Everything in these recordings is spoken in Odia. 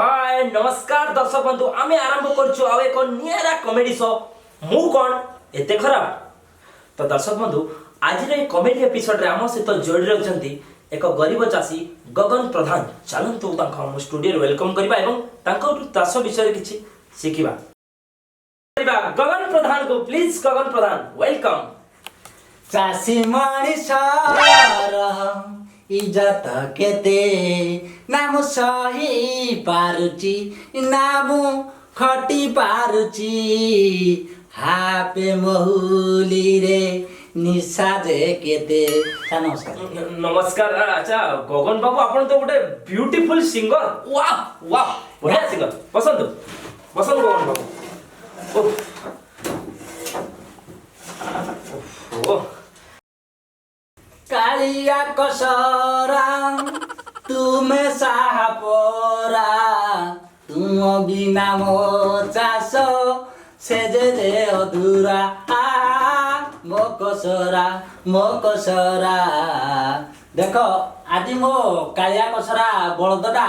ହାଏ, ନମସ୍କାର ଦର୍ଶକ ବନ୍ଧୁ। ଆମେ ଆରମ୍ଭ କରୁଛୁ ଆଉ ଏକ ନିଆରା କମେଡି ଶୋ, ମୁଁ କ'ଣ ଏତେ ଖରାପ? ତ ଦର୍ଶକ ବନ୍ଧୁ, ଆଜିର ଏହି କମେଡି ଏପିସୋଡରେ ଆମ ସହିତ ଯୋଡ଼ି ରହିଛନ୍ତି ଏକ ଗରିବ ଚାଷୀ ଗଗନ ପ୍ରଧାନ। ଚାଲନ୍ତୁ, ତାଙ୍କ ଆମ ଷ୍ଟୁଡିଓରେ welcome କରିବା ଏବଂ ତାଙ୍କଠୁ ଚାଷ ବିଷୟରେ କିଛି ଶିଖିବା କରିବା। ଗଗନ ପ୍ରଧାନକୁ ପ୍ଲିଜ। ଗଗନ ପ୍ରଧାନ, welcome. ଚାଷୀ ମଣିଷର ଇଜ୍ଜତ କେତେ, ନା ମୁଁ ସହି ପାରୁଛି, ନା ମୁଁ ଖଟି ପାରୁଛି। ହାପେ ମହୁଲିରେ ନିଶା ଯେ କେତେ। ସାର୍, ନମସ୍କାର। ନମସ୍କାର। ଆଚ୍ଛା ଗଗନ ବାବୁ, ଆପଣ ତ ଗୋଟେ ବ୍ୟୁଟିଫୁଲ ସିଙ୍ଗର। ୱାହ ୱାହ, ବଢିଆ ସିଙ୍ଗର। ବସନ୍ତୁ, ବସନ୍ତୁ ଗଗନ ବାବୁ। ଓଃ ଓଃ। କାଳିଆ କସରା, ତୁମେ ସାହା ପରା, ତୁମ ବିନା ମୋ ଚାଷ ସେ ଯେ ଯେ ଅଧୁରା। ଆ ମୋ କସରା, ମୋ କସରା। ଦେଖ, ଆଜି ମୋ କାଳିଆ କସରା ବଳଦଟା,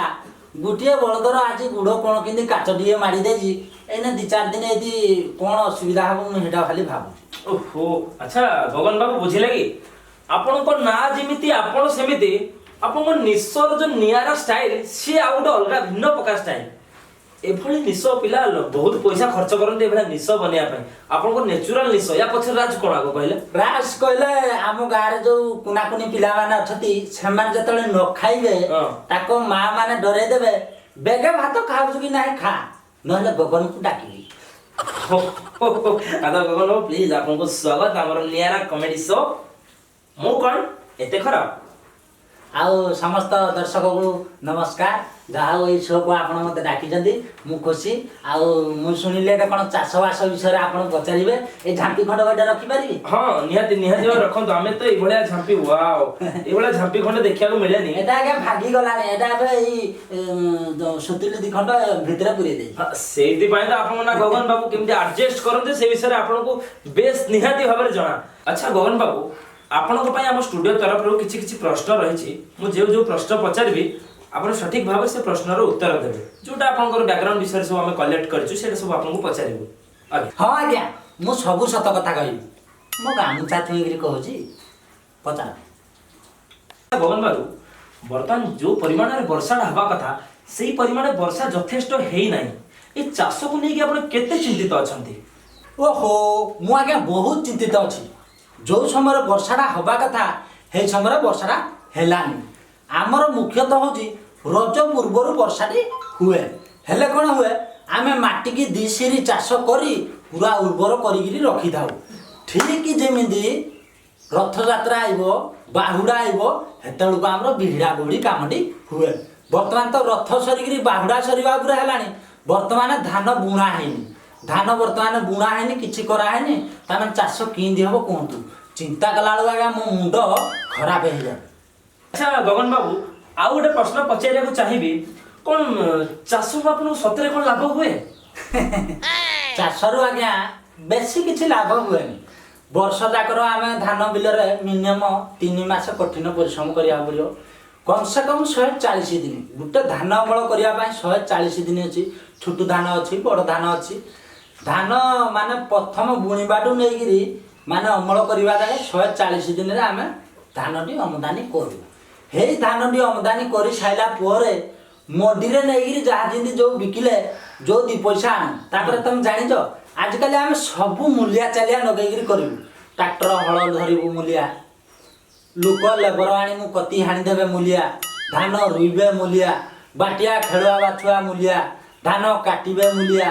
ଗୋଟିଏ ବଳଦର ଆଜି ଗୁଡ଼ କ'ଣ କେମିତି କାଚ ଟିକେ ମାରି ଦେଇଛି। ଏଇନା 2-4 ଦିନ ଏଇଠି କ'ଣ ଅସୁବିଧା ହବ, ମୁଁ ସେଇଟା ଖାଲି ଭାବୁଛି। ଓହୋ, ଆଚ୍ଛା ଗଗନ ବାବୁ, ବୁଝିଲେ କି, ଆପଣଙ୍କ ନାଁ ଯେମିତି ଆପଣ ସେମିତି, ଆପଣଙ୍କ ନିଶର ଯୋଉ ନିଆରା ଷ୍ଟାଇଲ, ସିଏ ଆଉ ଗୋଟେ ଅଲଗା ଭିନ୍ନ ପ୍ରକାର ଷ୍ଟାଇଲ। ଏଭଳି ନିଶ ପିଲା ବହୁତ ପଇସା ଖର୍ଚ୍ଚ କରନ୍ତି ଏଭଳିଆ ନିଶ ବନେଇବା ପାଇଁ। ଆପଣଙ୍କ ନ୍ୟାଚୁରାଲ ନିଶ, ୟା ପଛରେ ରାଜ କଣ ଆଗ କହିଲେ? ରାଜ କହିଲେ, ଆମ ଗାଁରେ ଯୋଉ କୁନା କୁନି ପିଲାମାନେ ଅଛନ୍ତି, ସେମାନେ ଯେତେବେଳେ ନ ଖାଇବେ, ତାଙ୍କ ମା ମାନେ ଡରେଇ ଦେବେ, ବେଗେ ଭାତ ଖାଉଛୁ କି ନାହିଁ ଖା, ନହେଲେ ଗଗନକୁ ଡାକିବି। ଆଚ୍ଛା ଗଗନ ବାବୁ, ପ୍ଲିଜ, ଆପଣଙ୍କୁ ସ୍ୱାଗତ ଆମର ନିଆରା କମେଡି ଶୋ ମୁଁ କ'ଣ ଏତେ ଖରାପ। ଆଉ ସମସ୍ତ ଦର୍ଶକକୁ ନମସ୍କାର। ଯାହା ହଉ, ଏଇ ଶୋକୁ ଆପଣ ମୋତେ ଡାକିଛନ୍ତି, ମୁଁ ଖୁସି। ଆଉ ମୁଁ ଶୁଣିଲି ଏଇଟା କ'ଣ ଚାଷବାସ ବିଷୟରେ ଆପଣ ପଚାରିବେ। ଏଇ ଝାମ୍ପି ଖଣ୍ଡ ଏଇଟା ରଖିପାରିବି? ହଁ, ନିହାତି ନିହାତି ଭାବେ ରଖନ୍ତୁ। ଆମେ ତ ଏଇଭଳିଆ ଝାମ୍ପି, ୱାଓ, ଏଇଭଳିଆ ଝାମ୍ପି ଖଣ୍ଡେ ଦେଖିବାକୁ ମିଳେନି। ଏଇଟା ଆଜ୍ଞା ଭାଙ୍ଗି ଗଲାଣି। ଏଇଟା ଏବେ ଏଇ ସୁତୁଲି 2 ଖଣ୍ଡ ଭିତରେ ପୁରେଇ ଦେଇଛି। ହଁ, ସେଇଥିପାଇଁ ତ ଆପଣଙ୍କ ନାଁ ଗଗନ ବାବୁ। କେମିତି ଆଡଜଷ୍ଟ କରନ୍ତି, ସେ ବିଷୟରେ ଆପଣଙ୍କୁ ବେଶ ନିହାତି ଭାବରେ ଜଣା। ଆଚ୍ଛା ଗଗନ ବାବୁ, ଆପଣଙ୍କ ପାଇଁ ଆମ ଷ୍ଟୁଡିଓ ତରଫରୁ କିଛି କିଛି ପ୍ରଶ୍ନ ରହିଛି। ମୁଁ ଯେଉଁ ଯେଉଁ ପ୍ରଶ୍ନ ପଚାରିବି, ଆପଣ ସଠିକ ଭାବରେ ସେ ପ୍ରଶ୍ନର ଉତ୍ତର ଦେବେ। ଯୋଉଟା ଆପଣଙ୍କର ବ୍ୟାକଗ୍ରାଉଣ୍ଡ ବିଷୟରେ ସବୁ ଆମେ କଲେକ୍ଟ କରିଛୁ, ସେଇଟା ସବୁ ଆପଣଙ୍କୁ ପଚାରିବୁ, ଆଜ୍ଞା। ହଁ ଆଜ୍ଞା, ମୁଁ ସବୁ ସତ କଥା କହିବି। ମୋ ଗାମୁଛା ଛୁଇଁକିରି କହୁଛି, ପଚାର। ଗଗନ ବାବୁ, ବର୍ତ୍ତମାନ ଯୋଉ ପରିମାଣରେ ବର୍ଷାଟା ହେବା କଥା, ସେଇ ପରିମାଣରେ ବର୍ଷା ଯଥେଷ୍ଟ ହେଇନାହିଁ। ଏ ଚାଷକୁ ନେଇକି ଆପଣ କେତେ ଚିନ୍ତିତ ଅଛନ୍ତି? ଓହୋ, ମୁଁ ଆଜ୍ଞା ବହୁତ ଚିନ୍ତିତ ଅଛି। ଯୋଉ ସମୟରେ ବର୍ଷାଟା ହେବା କଥା, ସେଇ ସମୟରେ ବର୍ଷାଟା ହେଲାନି। ଆମର ମୁଖ୍ୟତଃ ହେଉଛି ରଜ ପୂର୍ବରୁ ବର୍ଷାଟି ହୁଏ। ହେଲେ କ'ଣ ହୁଏ, ଆମେ ମାଟିକି 2 ସିରି ଚାଷ କରି ପୁରା ଉର୍ବର କରିକିରି ରଖିଥାଉ। ଠିକ୍ ଯେମିତି ରଥଯାତ୍ରା ଆଇବ, ବାହୁଡ଼ା ଆଇବ, ସେତେବେଳକୁ ଆମର ବିହିଡ଼ା ବୁହୁଡ଼ି କାମଟି ହୁଏ। ବର୍ତ୍ତମାନ ତ ରଥ ସରିକିରି ବାହୁଡ଼ା ସରିବା ଉପରେ ହେଲାଣି। ବର୍ତ୍ତମାନ ଧାନ ବୁଣା ହେଇନି, ଧାନ ବର୍ତ୍ତମାନ ବୁଣା ହେଇନି, କିଛି କରାହେଇନି। ତାମାନେ ଚାଷ କେମିତି ହବ କୁହନ୍ତୁ? ଚିନ୍ତା କଲା ବେଳକୁ ଆଜ୍ଞା ମୋ ମୁଣ୍ଡ ଖରାପ ହେଇଯାଏ। ଆଚ୍ଛା ଗଗନ ବାବୁ, ଆଉ ଗୋଟେ ପ୍ରଶ୍ନ ପଚାରିବାକୁ ଚାହିଁବି। କ'ଣ ଚାଷରୁ ଆପଣଙ୍କୁ ସତରେ କ'ଣ ଲାଭ ହୁଏ? ଚାଷରୁ ଆଜ୍ଞା ବେଶୀ କିଛି ଲାଭ ହୁଏନି। ବର୍ଷ ଯାକର ଆମେ ଧାନ ବିଲରେ ମିନିମମ୍ 3 ମାସ କଠିନ ପରିଶ୍ରମ କରିବାକୁ ପଡ଼ିବ। କମ୍ ସେ କମ୍ 140 ଦିନ ଗୋଟେ ଧାନ ଅମଳ କରିବା ପାଇଁ 140 ଦିନ ଅଛି। ଛୋଟ ଧାନ ଅଛି, ବଡ଼ ଧାନ ଅଛି। ଧାନ ମାନେ ପ୍ରଥମ ବୁଣିବାଠୁ ନେଇକିରି ମାନେ ଅମଳ କରିବା ଯାଏ 140 ଦିନରେ ଆମେ ଧାନଟି ଆମଦାନୀ କରୁ। ହେଇ ଧାନଟି ଆମଦାନୀ କରି ସାରିଲା ପରେ ମଣ୍ଡିରେ ନେଇକିରି ଯାହା ଯେମିତି ଯୋଉ ବିକିଲେ ଯୋଉ 2 ପଇସା ଆଣୁ। ତାପରେ ତମେ ଜାଣିଛ, ଆଜିକାଲି ଆମେ ସବୁ ମୂଲିଆ ଚାଲିଆ ଲଗେଇକିରି କରିବୁ। ଟ୍ରାକ୍ଟର ହଳ ଧରିବୁ ମୂଲିଆ, ଲୋକ ଲେବର ଆଣିବୁ, କତି ହାଣିଦେବେ ମୂଲିଆ, ଧାନ ରୁଇବେ ମୂଲିଆ, ବାଟିଆ ଖେଳୁଆ ବାଛୁଆ ମୂଲିଆ, ଧାନ କାଟିବେ ମୂଲିଆ,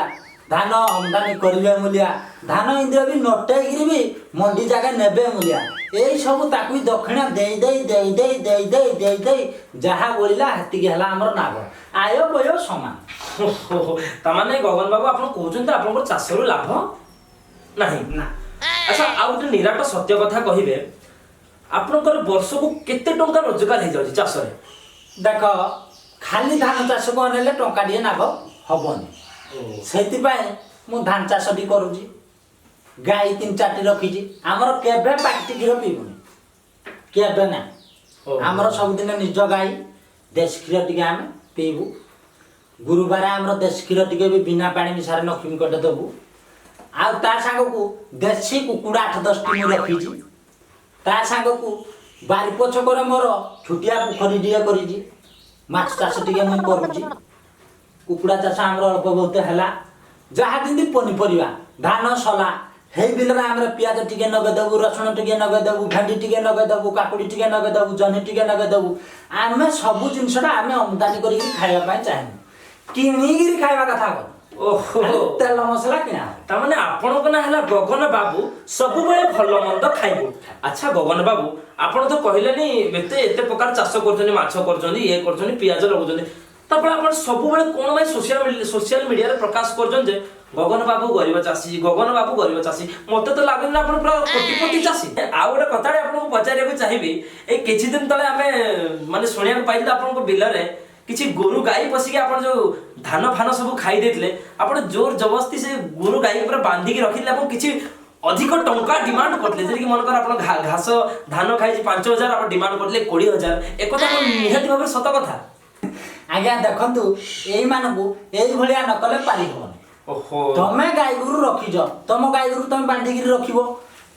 ଧାନ ଆମଦାନୀ କରିବେ ମୂଲିଆ, ଧାନ ଇନ୍ଦ୍ର ବି ନଟେଇକିରି ବି ମଣ୍ଡି ଜାଗା ନେବେ ମୂଲିଆ। ଏଇ ସବୁ ତାକୁ ବି ଦକ୍ଷିଣା ଦେଇ ଦେଇ ଦେଇ ଦେଇ ଦେଇ ଦେଇ ଦେଇ ଦେଇ ଯାହା ବଳିଲା ସେତିକି ହେଲା ଆମର ଲାଭ। ଆୟ ବ୍ୟୟ ସମାନ। ଓହୋ, ତାମାନେ ଗଗନ ବାବୁ, ଆପଣ କହୁଛନ୍ତି ଆପଣଙ୍କର ଚାଷରୁ ଲାଭ ନାହିଁ? ନା। ଆଚ୍ଛା, ଆଉ ଗୋଟେ ନିରାଟ ସତ୍ୟ କଥା କହିବେ, ଆପଣଙ୍କର ବର୍ଷକୁ କେତେ ଟଙ୍କା ରୋଜଗାର ହେଇଯାଉଛି ଚାଷରେ? ଦେଖ, ଖାଲି ଧାନ ଚାଷକୁ ଅନେଇଲେ ଟଙ୍କାଟିଏ ଲାଭ ହବନି। ସେଥିପାଇଁ ମୁଁ ଧାନ ଚାଷଟି କରୁଛି, ଗାଈ 3-4ଟି ରଖିଛି। ଆମର କେବେ ପାଟି କ୍ଷୀର ପିଇବୁନି, କେବେ ନା। ଆମର ସବୁଦିନ ନିଜ ଗାଈ ଦେଶୀ କ୍ଷୀର ଟିକେ ଆମେ ପିଇବୁ। ଗୁରୁବାର ଆମର ଦେଶୀ କ୍ଷୀର ଟିକେ ବି ବିନା ପାଣି ମିଶାରେ ଲକ୍ଷ୍ମୀ କଟେ ଦେବୁ। ଆଉ ତା ସାଙ୍ଗକୁ ଦେଶୀ କୁକୁଡ଼ା 8-10ଟି ମୁଁ ରଖିଛି। ତା ସାଙ୍ଗକୁ ବାରିପଛକରେ ମୋର ଛୋଟିଆ ପୋଖରୀ ଟିକେ କରିଛି, ମାଛ ଚାଷ ଟିକେ ମୁଁ କରୁଛି, କୁକୁଡ଼ା ଚାଷ ଆମର ଅଳ୍ପ ବହୁତ ହେଲା। ଯାହା ଯେମିତି ପନିପରିବା ଧାନ ସଲା ହେଇ ବିଲରେ ଆମର ପିଆଜ ଟିକେ ନଗେଇଦେବୁ, ରସୁଣ ଟିକେ ନଗେଇଦେବୁ, ଭେଣ୍ଡି ଟିକେ ନଗେଇଦେବୁ, କାକୁଡ଼ି ଟିକେ ନଗେଇଦେବୁ, ଜହ୍ନି ଟିକେ ନଗେଇଦେବୁ। ଆମେ ସବୁ ଜିନିଷଟା ଆମେ ଆମଦାନୀ କରିକି ଖାଇବା ପାଇଁ ଚାହିଁବୁ, କିଣିକିରି ଖାଇବା କଥା କହ। ଓହୋ, ଖାଲି ତେଲ ମସଲା କିଣା ହବ। ତାମାନେ ଆପଣଙ୍କ ନାଁ ହେଲା ଗଗନ ବାବୁ, ସବୁବେଳେ ଭଲ ମନ୍ଦ ଖାଇବୁ। ଆଚ୍ଛା ଗଗନ ବାବୁ, ଆପଣ ତ କହିଲେନି ଏତେ ଏତେ ପ୍ରକାର ଚାଷ କରୁଛନ୍ତି, ମାଛ କରୁଛନ୍ତି, ଇଏ କରୁଛନ୍ତି, ପିଆଜ ଲଗାଉଛନ୍ତି, ତାପରେ ଆପଣ ସବୁବେଳେ କଣ ପାଇଁ ସୋସିଆଲ ମିଡିଆରେ ପ୍ରକାଶ କରୁଛନ୍ତି ଯେ ଗଗନ ବାବୁ ଗରିବ ଚାଷୀ, ଗଗନ ବାବୁ ଗରିବ ଚାଷୀ? ମତେ ତ ଲାଗୁନି ନା ଆପଣ ପୁରା କୋଟିପତି ଚାଷୀ। ଆଉ ଗୋଟେ କଥାଟେ ଆପଣଙ୍କୁ ପଚାରିବାକୁ ଚାହିଁବି, ଏଇ କିଛି ଦିନ ତଳେ ଆମେ ମାନେ ଶୁଣିବାକୁ ପାଇଥିଲୁ ଆପଣଙ୍କ ବିଲରେ କିଛି ଗୋରୁ ଗାଈ ପଶିକି ଆପଣ ଯୋଉ ଧାନ ଫାନ ସବୁ ଖାଇ ଦେଇଥିଲେ, ଆପଣ ଜୋର ଜବରଦସ୍ତି ସେ ଗୋରୁ ଗାଈ ପୁରା ବାନ୍ଧିକି ରଖିଥିଲେ ଏବଂ କିଛି ଅଧିକ ଟଙ୍କା ଡିମାଣ୍ଡ କରିଥିଲେ। ଯେମିତିକି ମନେକର ଆପଣ ଘାସ ଧାନ ଖାଇଛି 5,000, ଆପଣ ଡିମାଣ୍ଡ କରିଥିଲେ 20,000। ଏକଥା କଣ ନିହାତି ଭାବରେ ସତ କଥା? ଆଜ୍ଞା ଦେଖନ୍ତୁ, ଏଇମାନଙ୍କୁ ଏଇଭଳିଆ ନ କଲେ ପାରି ହବନି। ଓହୋ, ତମେ ଗାଈ ଗୋରୁ ରଖିଛ, ତମ ଗାଈ ଗୋରୁ ତମେ ବାନ୍ଧିକିରି ରଖିବ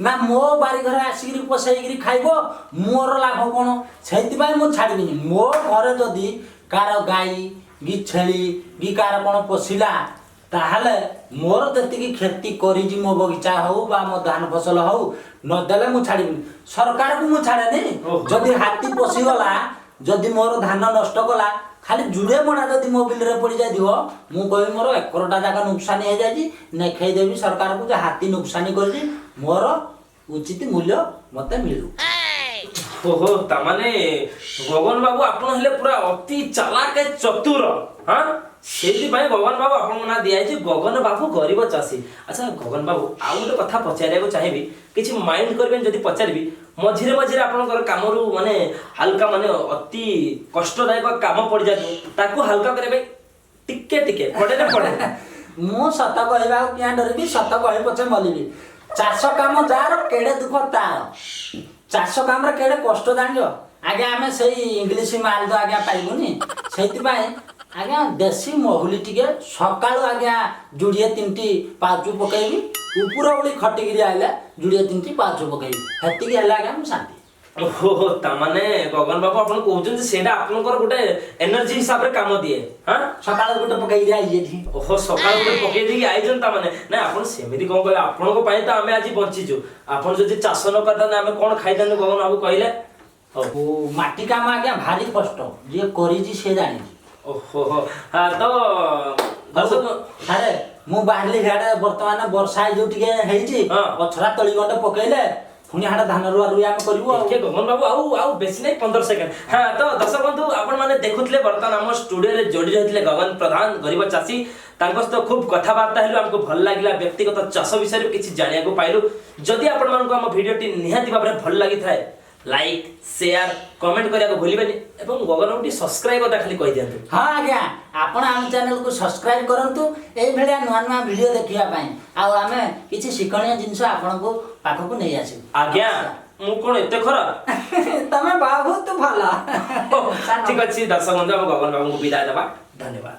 ନା ମୋ ବାରିଘରେ ଆସିକିରି ପଶେଇକିରି ଖାଇବ? ମୋର ଲାଭ କ'ଣ? ସେଇଥିପାଇଁ ମୁଁ ଛାଡ଼ିବିନି। ମୋ ଘରେ ଯଦି କାହାର ଗାଈ କି ଛେଳି କି କାହାର କ'ଣ ପଶିଲା, ତାହେଲେ ମୋର ଯେତିକି କ୍ଷତି କରିଛି ମୋ ବଗିଚା ହଉ ବା ମୋ ଧାନ ଫସଲ ହଉ, ନଦେଲେ ମୁଁ ଛାଡ଼ିବିନି। ସରକାରକୁ ମୁଁ ଛାଡ଼େନି। ଯଦି ହାତୀ ପଶିଗଲା, ଯଦି ମୋର ଧାନ ନଷ୍ଟ କଲା, ଖାଲି ଜୁଡ଼େ ମଡ଼ା ଯଦି ମୋ ବିଲରେ ପଡ଼ିଯାଇଥିବ, ମୁଁ କହିବି ମୋର ଏକରଟା ଯାକ ନୁକସାନି ହେଇଯାଇଛି, ନେଖେଇ ଦେବି ସରକାରକୁ ଯେ ହାତୀ ନୁକସାନି କରିଛି, ମୋର ଉଚିତ ମୂଲ୍ୟ ମତେ ମିଳୁ। ଓହୋ, ତାମାନେ ଗଗନ ବାବୁ ଆପଣ ହେଲେ ପୁରା ଅତି ଚାଲାକ ଚତୁର। ହଁ, ସେଇଥିପାଇଁ ଗଗନ ବାବୁ ଆପଣଙ୍କ ନାଁ ଦିଆଯାଇଛି ଗଗନ ବାବୁ ଗରିବ ଚାଷୀ। ଆଚ୍ଛା ଗଗନ ବାବୁ, ଆଉ ଗୋଟେ କଥା ପଚାରିବାକୁ ଚାହିଁବି, କିଛି ମାଇଣ୍ଡ କରିବେନି ଯଦି ପଚାରିବି। ମଝିରେ ମଝିରେ ଆପଣଙ୍କର କାମରୁ ମାନେ ହାଲକା ମାନେ ଅତି କଷ୍ଟଦାୟକ କାମ ପଡ଼ିଯାଉଛି, ତାକୁ ହାଲକା କରିବା ପାଇଁ ଟିକେ ଟିକେ ପଡ଼େ ନା ପଡ଼େ? ମୁଁ ସତ କହିବାକୁ କିଆଁ ଡରିବି? ସତ କହି ପଛେ ମଲିବି। ଚାଷ କାମ ଯାହାର କେଡ଼େ ଦୁଃଖ ତାର। ଚାଷ କାମରେ କେଡ଼େ କଷ୍ଟ ଜାଣିଛ ଆଜ୍ଞା? ଆମେ ସେଇ ଇଂଲିଶ ମାଲ ତ ଆଜ୍ଞା ପାଇବୁନି, ସେଇଥିପାଇଁ ଆଜ୍ଞା ଦେଶୀ ମହୁଲି ଟିକେ ସକାଳୁ ଆଜ୍ଞା ଯୋଡ଼ିଏ ତିନିଟି ପାଉଚୁ ପକେଇବି, ଉପର ଓଳି ଖଟିକିରି ଆଇଲେ ଯୋଡ଼ିଏ ତିନିଟି ପାଉଚୁ ପକେଇବି, ସେତିକି ହେଲେ ଆଜ୍ଞା ମୁଁ ଶାନ୍ତି। ଓହୋ, ତାମାନେ ଗଗନ ବାବୁ ଆପଣ କହୁଛନ୍ତି ସେଇଟା ଆପଣଙ୍କର ଗୋଟେ ଏନର୍ଜି ହିସାବରେ କାମ ଦିଏ। ହଁ, ସକାଳୁ ଗୋଟେ ପକେଇକିରି ଆଇଛି ଏଠି। ଓହୋ, ସକାଳୁ ଗୋଟେ ପକେଇ ଦେଇକି ଆଇଛନ୍ତି ତାମାନେ। ନାଇଁ, ଆପଣ ସେମିତି କଣ କହିଲେ, ଆପଣଙ୍କ ପାଇଁ ତ ଆମେ ଆଜି ବଞ୍ଚିଛୁ। ଆପଣ ଯଦି ଚାଷ ନ କରିଥାନ୍ତେ ଆମେ କଣ ଖାଇଥାନ୍ତୁ ଗଗନ ବାବୁ କହିଲେ? ହଉ। ଓ ମାଟି କାମ ଆଜ୍ଞା ଭାରି କଷ୍ଟ, ଯିଏ କରିଛି ସେ ଜାଣିଛି। ଓହୋ, ହଁ, ତ ଦର୍ଶକ ସାରେ ମୁଁ ବାହାରିଲି ସିଆଡ଼େ, ବର୍ତ୍ତମାନ ବର୍ଷା ଏଇ ଯୋଉ ଟିକେ ହେଇଛି, ଅଛରା ତଳି ଗଣ୍ଡେ ପକେଇଲେ ପୁଣି ହାଡ଼େ ଧାନ ରୁଆ ରୁଇ ଆମେ କରିବୁ। ଆଉ ଟିକେ ଗଗନ ବାବୁ, ଆଉ ଆଉ ବେଶୀ ନାହିଁ, 15 ସେକେଣ୍ଡ। ହଁ, ତ ଦର୍ଶକ ବନ୍ଧୁ, ଆପଣ ମାନେ ଦେଖୁଥିଲେ ବର୍ତ୍ତମାନ ଆମ ଷ୍ଟୁଡିଓରେ ଯୋଡ଼ି ରହିଥିଲେ ଗଗନ ପ୍ରଧାନ ଗରିବ ଚାଷୀ। ତାଙ୍କ ସହିତ ଖୁବ କଥାବାର୍ତ୍ତା ହେଲୁ, ଆମକୁ ଭଲ ଲାଗିଲା, ବ୍ୟକ୍ତିଗତ ଚାଷ ବିଷୟରେ ବି କିଛି ଜାଣିବାକୁ ପାଇଲୁ। ଯଦି ଆପଣମାନଙ୍କୁ ଆମ ଭିଡ଼ିଓଟି ନିହାତି ଭାବରେ ଭଲ ଲାଗିଥାଏ, ଲାଇକ୍ ସେୟାର କମେଣ୍ଟ କରିବାକୁ ଭୁଲିବେନି ଏବଂ ଗଗନ ଟିକେ ସବସ୍କ୍ରାଇବ କଥା ଖାଲି କହିଦିଅନ୍ତୁ। ହଁ ଆଜ୍ଞା, ଆପଣ ଆମ ଚ୍ୟାନେଲକୁ ସବସ୍କ୍ରାଇବ କରନ୍ତୁ ଏଇଭଳିଆ ନୂଆ ନୂଆ ଭିଡ଼ିଓ ଦେଖିବା ପାଇଁ, ଆଉ ଆମେ କିଛି ଶିକ୍ଷଣୀୟ ଜିନିଷ ଆପଣଙ୍କୁ ପାଖକୁ ନେଇ ଆସିବୁ। ଆଜ୍ଞା, ମୁଁ କଣ ଏତେ ଖରାପ? ତମେ ବହୁତ ଭଲ। ଠିକ ଅଛି ଦର୍ଶକ ବନ୍ଧୁ, ଆମ ଗଗନ ବାବୁଙ୍କୁ ବିଦାୟ ଦେବା। ଧନ୍ୟବାଦ।